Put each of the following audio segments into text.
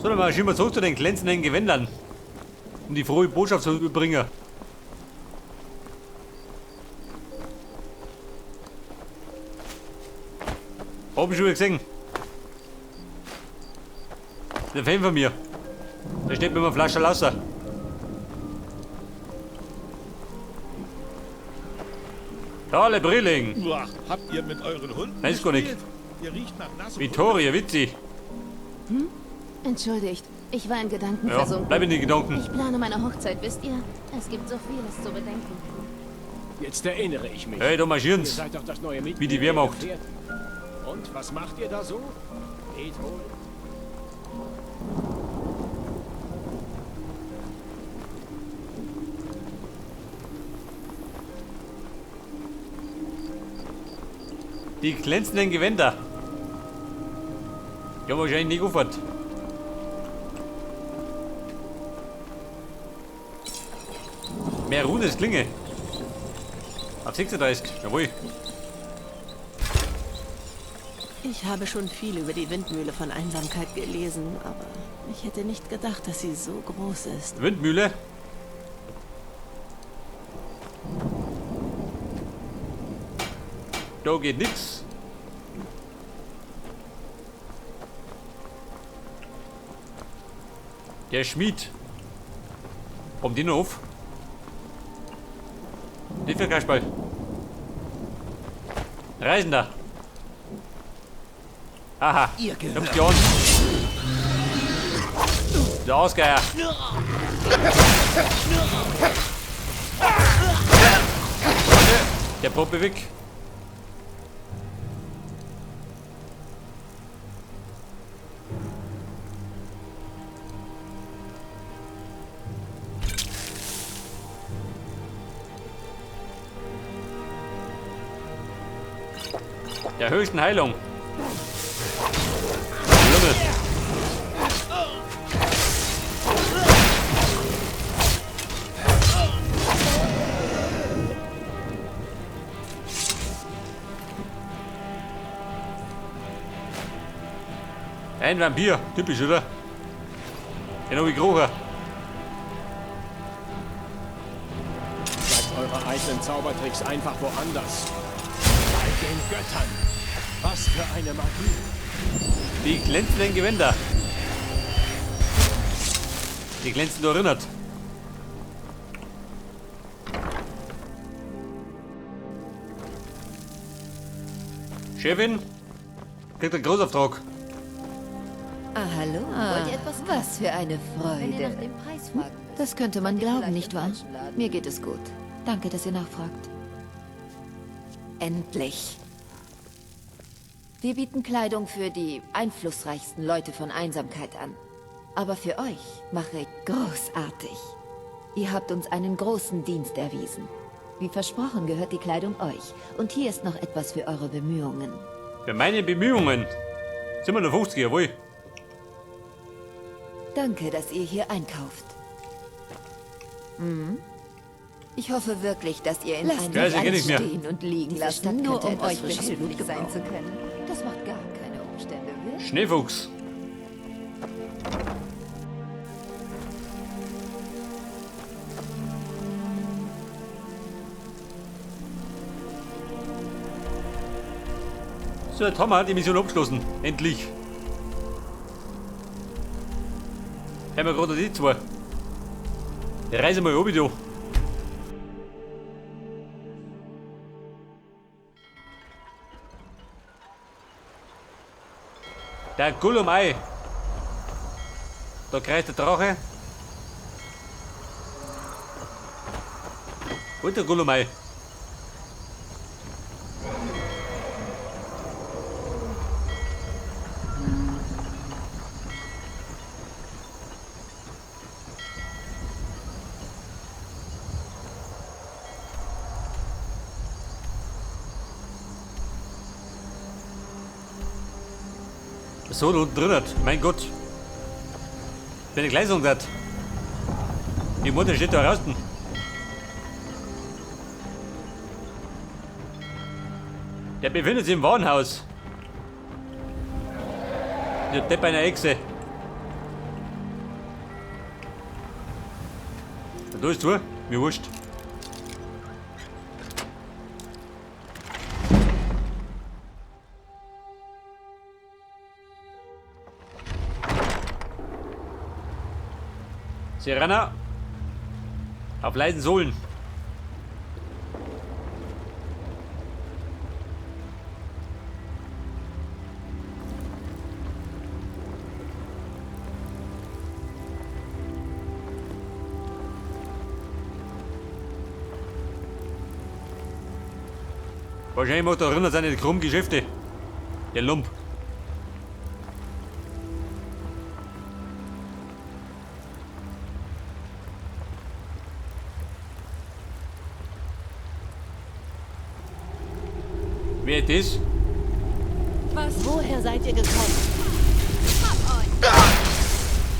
So, dann marschieren wir zurück zu den glänzenden Gewändern. Um die frohe Botschaft zu überbringen. Hab ich schon gesehen. Der Fan von mir. Der steht mit einer Flasche Wasser. Tolle Brilling. Uah, habt ihr mit euren Hunden Weiß gar nicht. gespielt? Ihr riecht nach nassem Vittoria, witzig. Hm? Entschuldigt, ich war in Gedanken Ja, versunken. bleib in den Gedanken. Ich plane meine Hochzeit, wisst ihr? Es gibt so vieles zu bedenken. Jetzt erinnere ich mich. Hey, da marschieren's. Ihr seid doch das neue Mitglied Wie die der Wehrmacht. Gefährten. Und was macht ihr da so? Geht holen. Die glänzenden Gewänder. Die haben wahrscheinlich nicht aufgehört. Mehr Runes Klinge. Auf 36, jawohl. Ich habe schon viel über die Windmühle von Einsamkeit gelesen, aber ich hätte nicht gedacht, dass sie so groß ist. Windmühle? Da geht nix. Der Schmied. Kommt die noch auf? Nicht für Kasperl. Reisender. Aha. Ihr Ich hab's geahnt. Der Ausgeier. Der Proppe weg. Der höchsten Heilung. Lümmel. Ein Vampir, typisch, oder? Genau wie Krocher. Zeigt eure eigenen Zaubertricks einfach woanders. Bei den Göttern. Was für eine Magie. Die glänzenden Gewänder. Die glänzen erinnert. Chefin, kriegt einen Großauftrag. Ah, hallo. Ah, Wollt ihr etwas was für eine Freude. Wenn ihr nach dem Preis fragen müsst, Das könnte man seid ihr glauben, vielleicht nicht im wahr? falschen Laden. Mir geht es gut. Danke, dass ihr nachfragt. Endlich. Wir bieten Kleidung für die einflussreichsten Leute von Einsamkeit an. Aber für euch mache ich großartig. Ihr habt uns einen großen Dienst erwiesen. Wie versprochen gehört die Kleidung euch. Und hier ist noch etwas für eure Bemühungen. Für meine Bemühungen. Sind wir noch 50, jawohl. Danke, dass ihr hier einkauft. Mhm. Ich hoffe wirklich, dass ihr in Lasst einem Ja, mich sie kenn alles ich mir. stehen und liegen Diese lassen, Stadt nur könnte um etwas euch frisches behilflich Blut sein zu gebrauchen. können. Das macht gar keine Umstände, wirklich? Schneefuchs. So, jetzt haben wir die Mission abgeschlossen. Endlich. Haben wir gerade die zwei. Die Reise mal oben, du. Der Gulumei. Da kreist der Drache. Wo ist der Gulumei? So, da unten drin hat. Mein Gott. Wenn ich gleich sagen hat. Die Mutter steht da draußen. Der befindet sich im Warenhaus. Der Depp einer Echse. Da ist zu, mir wurscht. Serana. Auf leisen Sohlen. Wahrscheinlich macht der Rinder seine krummen Geschäfte. Der Lump. Wer ist das? Was? Woher seid ihr gekommen?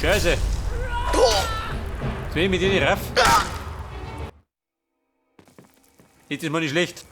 Scheiße. Jetzt bin ich mit denen raff. Jetzt ist mal nicht schlecht.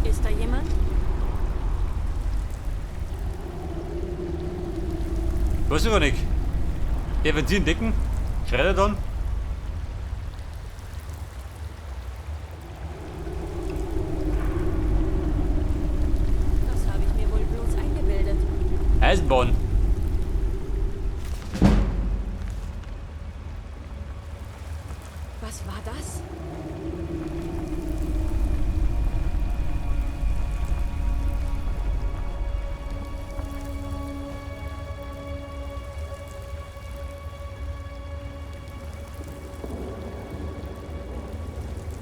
Ist da jemand? Weiß ich gar nicht. Der, wenn Sie ihn decken, schreit er dann. Das habe ich mir wohl bloß eingebildet. Eisenbahn. Was war das?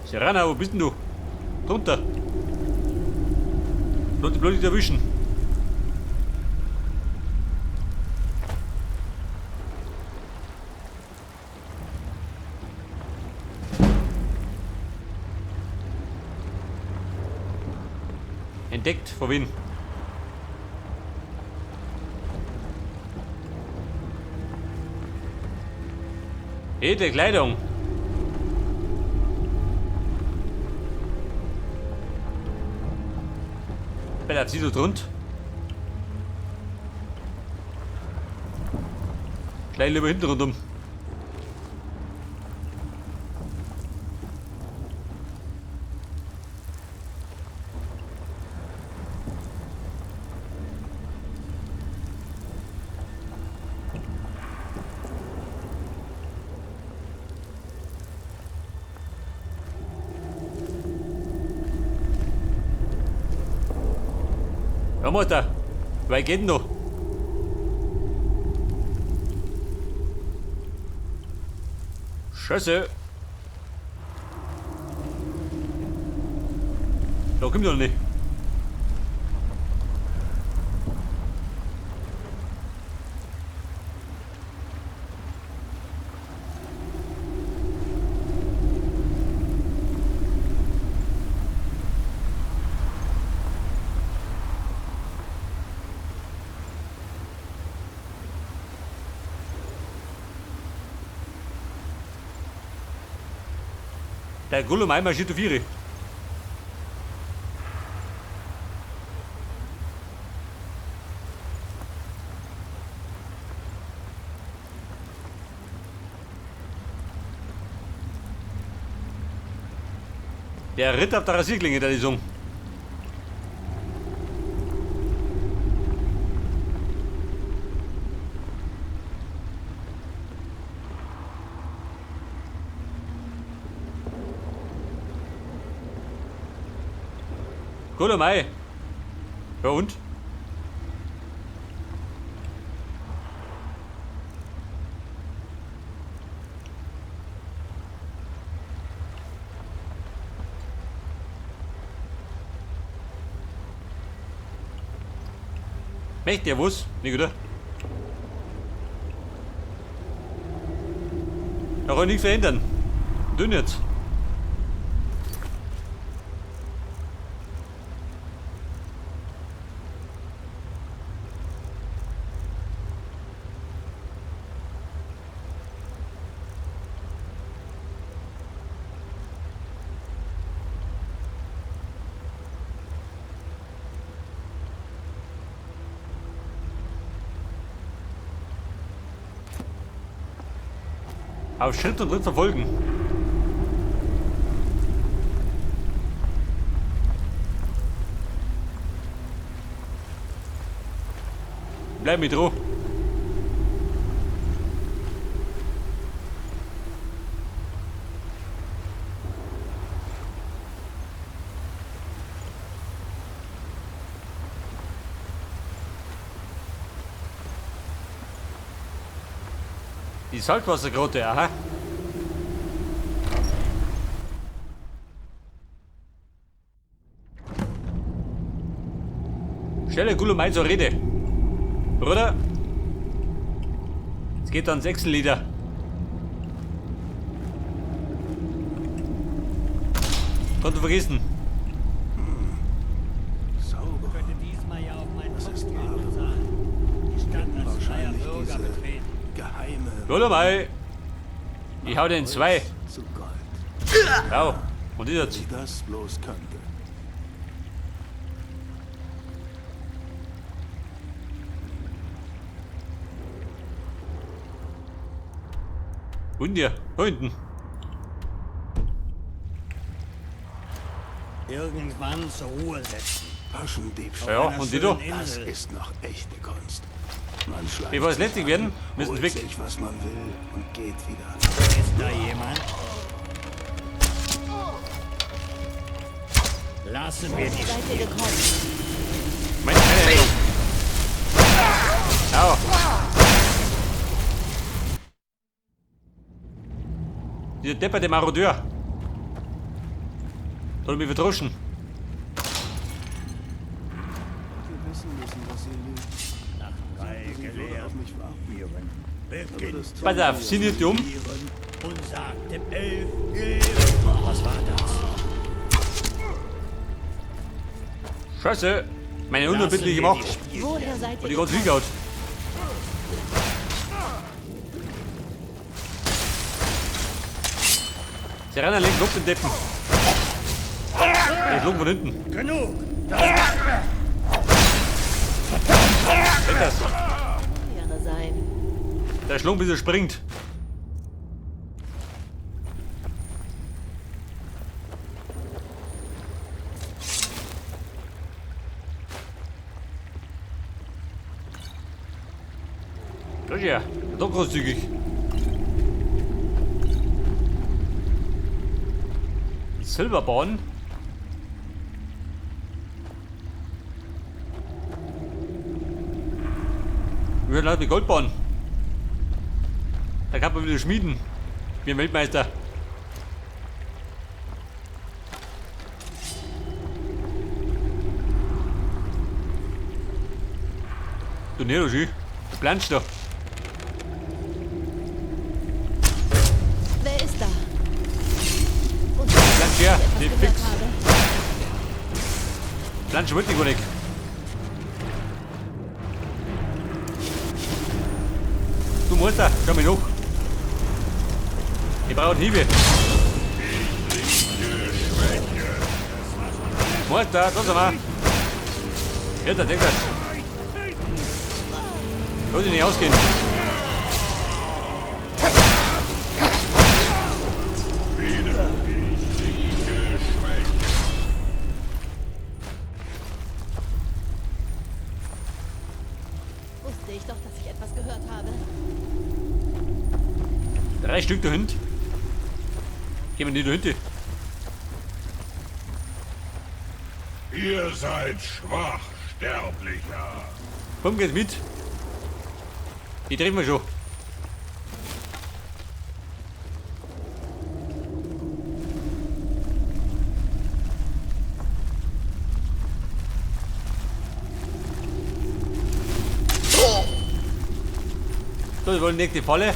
Serana, wo bist denn du? Drunter. Lass dich bloß nicht erwischen. Entdeckt, vor wen? Edle Kleidung. Bella, zieh du drunter. Gleich lieber hinten rundum. Ja, Mutter, weit geht denn noch? Scheiße. Da kommt doch nicht. Der Gollum einmal steht auf ihre. Der Ritter auf der Rasierklinge, der die Song. Gut, Mai. Ja und? Möchte der was? Nicht, oder? Da kann ich nichts verändern. Dünn jetzt. Auf Schritt und Tritt verfolgen. Bleib mit Ruhe. Die Salzwassergrotte, aha. Stelle Gulumai zur Rede. Bruder, es geht ans Excel-Lieder. Konnte vergessen. Sauber. Das ist wahr. Die kennen wahrscheinlich diese geheime Gulumai. Ich hau den zwei. Zu Gold. Au. Und jetzt? Wie das bloß könnte. Und dir, da hinten. Irgendwann zur Ruhe setzen. Taschendiebstahl. Ja, und die da? Das ist noch echte Kunst. Man schleicht Bevor es lästig werden, müssen holt weg. sich, was man will und geht wieder. Ist da jemand? Lassen wir die Seid ihr gekommen? Meine Erinnerung. Au. Dieser depperte Marodeur. Da hat mich verdroschen. Wir wissen müssen, dass sie lügt. Sie würde auf mich warten. Aber das tun Pass auf, wir sind nicht dumm. Und sagte 11, Was war das? Scheiße. Meine unerbittliche Macht. Woher seid Und ihr die ganze gekommen? Hingehaut. Sie rennen links auf den Deppen. Der schlug von hinten. Genug! Weg das. Wäre sein. Der schlug, bis er springt. Schau her, doch großzügig. Die Silberbahn. Wir haben die Goldbahn. Da kann man wieder schmieden. Wie ein Weltmeister. Du Nero, schön. Du planst da. Wer ist da? Plansch her, Ich die etwas fix. gehört habe. Plansch wollte ich gar nicht. Du Meister, schau mich nach. Ich brauche Hiebe. Meister, da sind wir. Ja, da denk das. Lass dich nicht ausgehen. Wusste ich doch, dass ich etwas gehört habe. 3 Stück da hinten. Gehen wir nicht da hinten. Ihr seid schwach, Sterblicher. Komm, geht mit. Die treffen wir schon. So, wir wollen nicht die Falle.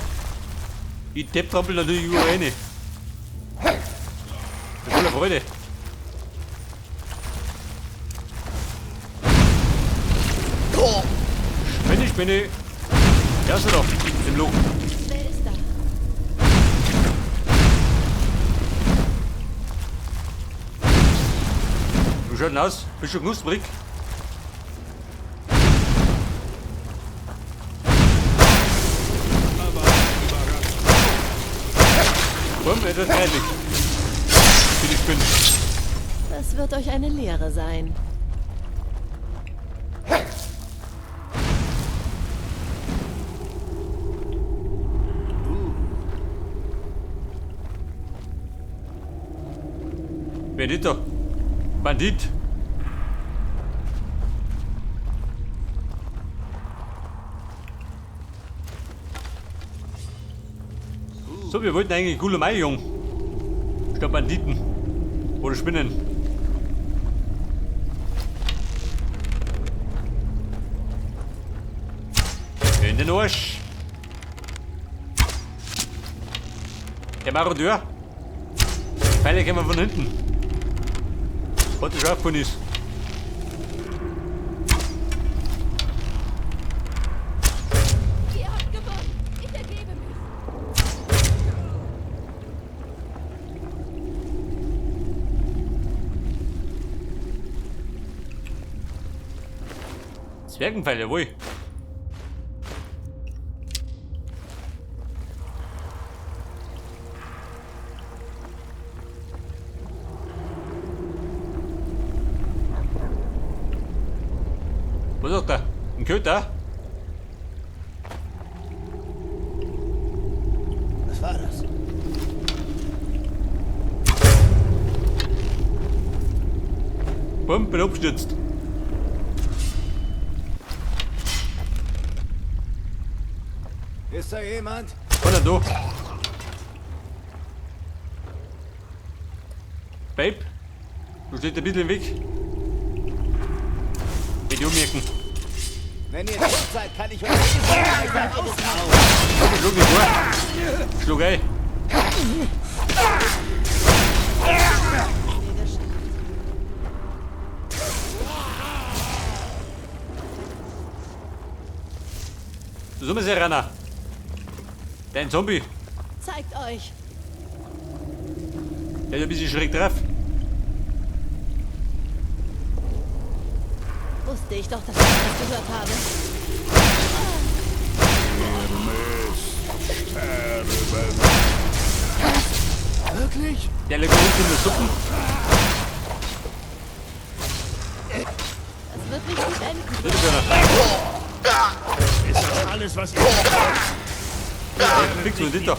Ich Depp trampel natürlich überall rein. Mit voller Freude. Spinne, Spinne. Ja, ist er doch. Im Loch. Wer ist da? Wie schaut denn aus? Bist du knusprig? Bumm, etwas kreidlich. Für die Spinnen. Das wird euch eine Lehre sein. Bandito. Bandit. So, wir wollten eigentlich Gulum jung. Statt Banditen. Oder Spinnen. In den Arsch. Der Marodeur. Pfeile kommen von hinten. Warte scharf von ist. Ihr habt gewonnen. Ich ergebe mich. Zwergenpfeile, jawohl. Was ist da? Ein Köter? Was war das? Bumm, bin abgestürzt. Ist da jemand? Oder du? Babe, du stehst ein bisschen im Weg. Mit ummerken. Wenn ihr tot seid, kann ich euch aushauen. Schlug nicht vor. Schlug ein. So, Serana. Dein Zombie. Zeigt euch. Der ist ein bisschen schräg drauf. Wusste ich doch, dass ich das gehört habe. Ihr müsst sterben. Wirklich? Der liegt unten in der Suppe. Das wird nicht gut enden. Ist das alles, was ihr... Fix und doch.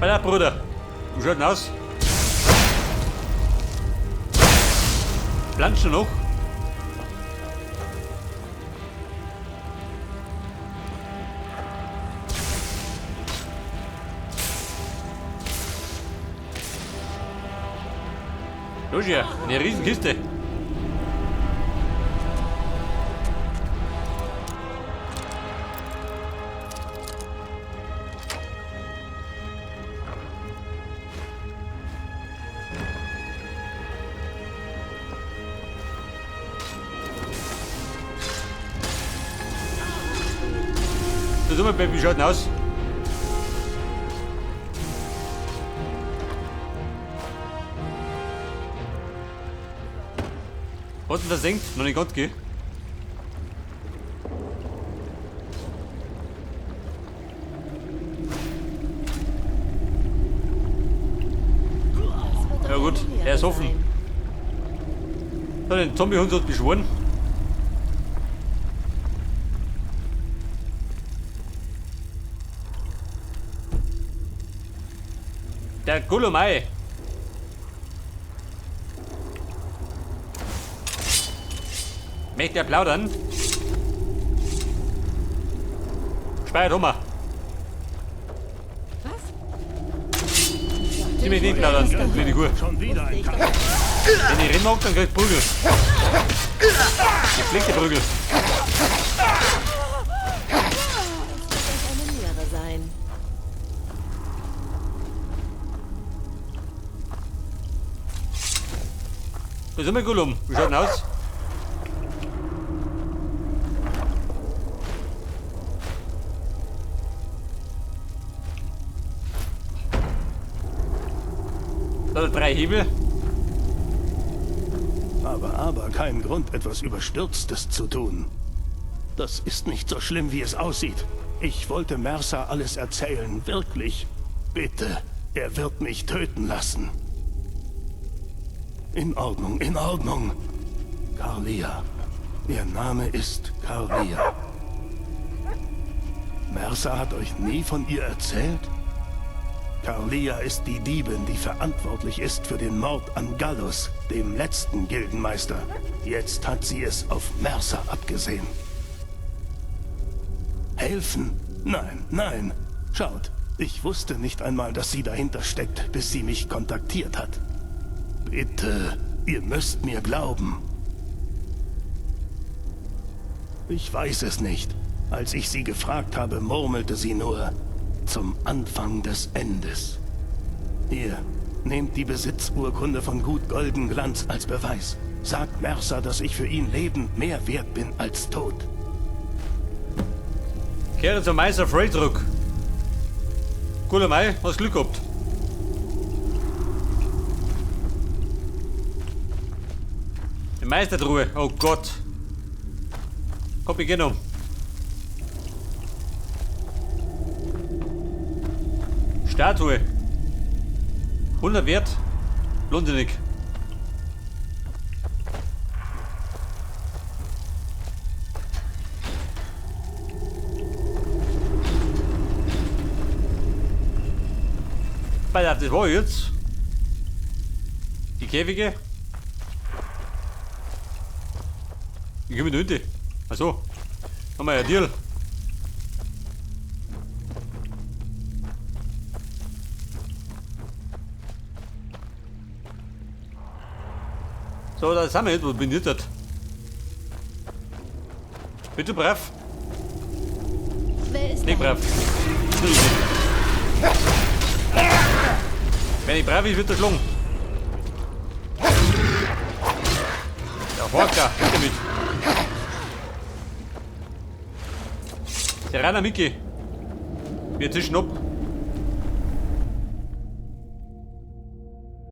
Alter, Bruder. Du schaut denn aus? Planst du noch? Los hier, eine Riesenkiste. So, mein Baby, wie schaut denn aus? Was denn versenkt? Noch nicht ganz, gell? Ja gut, er ist offen. So, den Zombie-Hund hat beschworen. Der Gulumai. Möchte er plaudern? Speiert Hummer. Was? Sie möchte nicht plaudern, blöde Kuh. Schon wieder ein Kampf. Wenn ich reden mag, dann krieg ich Prügel. Gepflegte Prügel. Das wird euch eine Lehre sein. Da sind wir Gollum. Wie schaut denn aus? Da 3 Hebel. Aber kein Grund, etwas Überstürztes zu tun. Das ist nicht so schlimm, wie es aussieht. Ich wollte Mercer alles erzählen, wirklich. Bitte, er wird mich töten lassen. In Ordnung, in Ordnung. Carlia. Ihr Name ist Carlia. Mercer hat euch nie von ihr erzählt? Carlia ist die Diebin, die verantwortlich ist für den Mord an Gallus, dem letzten Gildenmeister. Jetzt hat sie es auf Mercer abgesehen. Helfen? Nein, nein. Schaut, ich wusste nicht einmal, dass sie dahinter steckt, bis sie mich kontaktiert hat. Bitte, ihr müsst mir glauben. Ich weiß es nicht. Als ich sie gefragt habe, murmelte sie nur: Zum Anfang des Endes. Hier, nehmt die Besitzurkunde von Gut Goldenglanz als Beweis. Sagt Mercer, dass ich für ihn lebend mehr wert bin als tot. Kehre zum Meister Frey zurück. Cooler Mai, hast Glück gehabt. Die Meistertruhe, oh Gott. Hab ich genommen. Statue. 100 wert. Lohnt sich nicht. Alter, das war jetzt. Die Käfige. Ich geh mit hinten. Achso. Haben wir ja Deal. So, da sind wir jetzt. Wo bin ich jetzt? Bitte brav. Wer ist Nicht da? brav. Wenn ich brav ist, wird er schlagen. Der Horker, bitte mit. Der Rainer Mickey. Wir zischen ab.